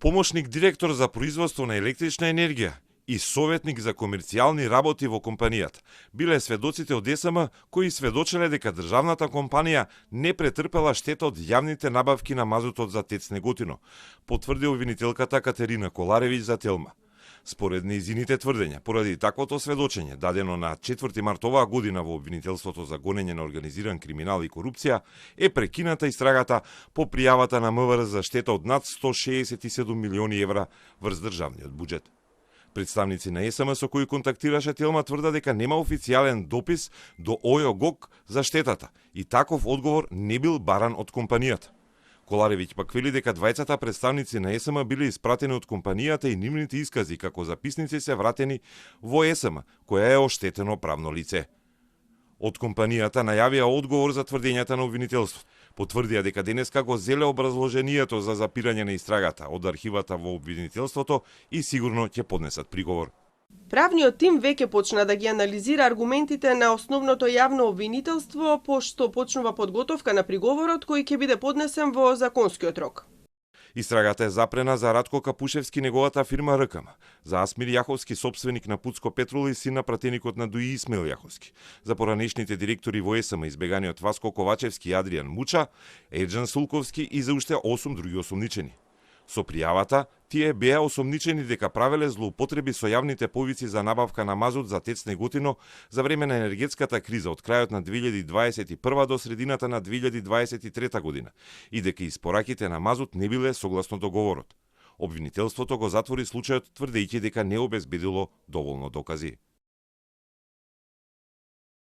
помошник директор за производство на електрична енергија и советник за комерцијални работи во компанијата биле сведоците од ЕСМ кои сведочеле дека државната компанија не претрпела штета од јавните набавки на мазутот за ТЕЦ Неготино, потврди обвинителката Катерина Коларевиќ за Телма. Според нејзините тврдења, поради таквото сведочење, дадено на 4 март оваа година во обвинителството за гонење на организиран криминал и корупција, е прекината истрагата по пријавата на МВР за штета од над 167 милиони евра врз државниот буџет. Представници на ЕСМ со кои контактираше Телма тврда дека нема официјален допис до ОЈО-ГОК за штетата и таков одговор не бил баран од компанијата. Коларевиќ пак вели дека двајцата представници на ЕСМ биле испратени од компанијата и нивните искази како записници се вратени во ЕСМ, која е оштетено правно лице. Од компанијата најавија одговор за тврдењата на обвинителството. Потврдија дека денеска го зеле образложението за запирање на истрагата од архивата во обвинителството и сигурно ќе поднесат приговор. Правниот тим веќе почна да ги анализира аргументите на основното јавно обвинителство, пошто почнува подготовка на приговорот кој ќе биде поднесен во законскиот рок. Истрагата е запрена за Радко Капушевски, неговата фирма РКМ, за Асмир Јаховски, собственик на Пуцко Петрол и син на пратеникот на ДУИ Исмаил Јаховски, за поранешните директори во ЕСМ, избеганиот Васко Ковачевски и Адријан Муча, Ерџан Сулковски и за уште 8 други осомничени. Со пријавата, тие беа осомничени дека правеле злоупотреби со јавните повици за набавка на мазут за ТЕЦ Неготино за време на енергетската криза од крајот на 2021 до средината на 2023 година и дека испораките на мазут не биле согласно договорот. Обвинителството го затвори случајот тврдејќи дека не обезбедило доволно докази.